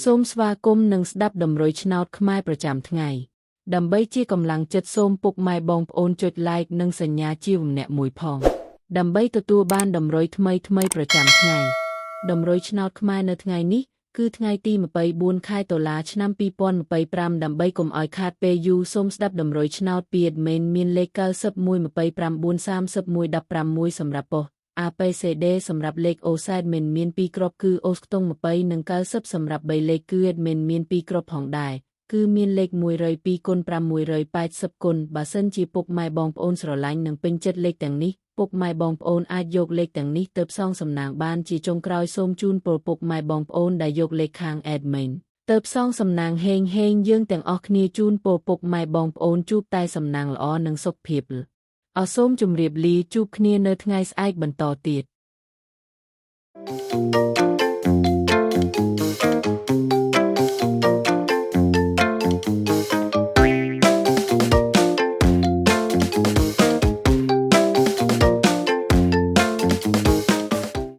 សូមស្វាគមន៍និងស្ដាប់តម្រុយឆ្នោតខ្មែរប្រចាំថ្ងៃ ដើម្បីជាកម្លាំងចិត្តសូមពុកម៉ែបងប្អូនចុច Like និងសញ្ញាជាវម្នាក់មួយផង ដើម្បីទទួលបានតម្រុយថ្មីៗប្រចាំថ្ងៃតម្រុយឆ្នោតខ្មែរនៅថ្ងៃនេះ គឺថ្ងៃទី24ខែតុលាឆ្នាំ2025ដើម្បីកុំឲ្យខាតពេលយូរសូមស្ដាប់តម្រុយឆ្នោតពី admin មានលេខ91 29 31 16សម្រាប់ប៉ុស្តិ៍ APCD សម្រាប់លេខអូសែតមិនមាន2គ្រាប់គឺអូសខ្ទង់20និង90សម្រាប់3លេខគឺ admin មាន2គ្រាប់ផងដែរគឺមានលេខ102គុណ580គុណបើសិនជាពុកម៉ែបងប្អូនស្រឡាញ់និងពេញចិត្តលេខទាំងនេះពុកម៉ែបងប្អូនអាចយកលេខទាំងនេះទៅផ្សងសំណាងបានជាចុងក្រោយសូមជូនពរពុកម៉ែបងប្អូនដែលយកលេខខាង admin ទៅផ្សងសំណាងហេងហេងយើងទាំងអស់គ្នាជូនពរពុកម៉ែបងប្អូនជួបតែសំណាងល្អនិងសុខភាពអរសូមជម្រាបលាជួបគ្នានៅថ្ងៃស្អែកបន្តទៀត។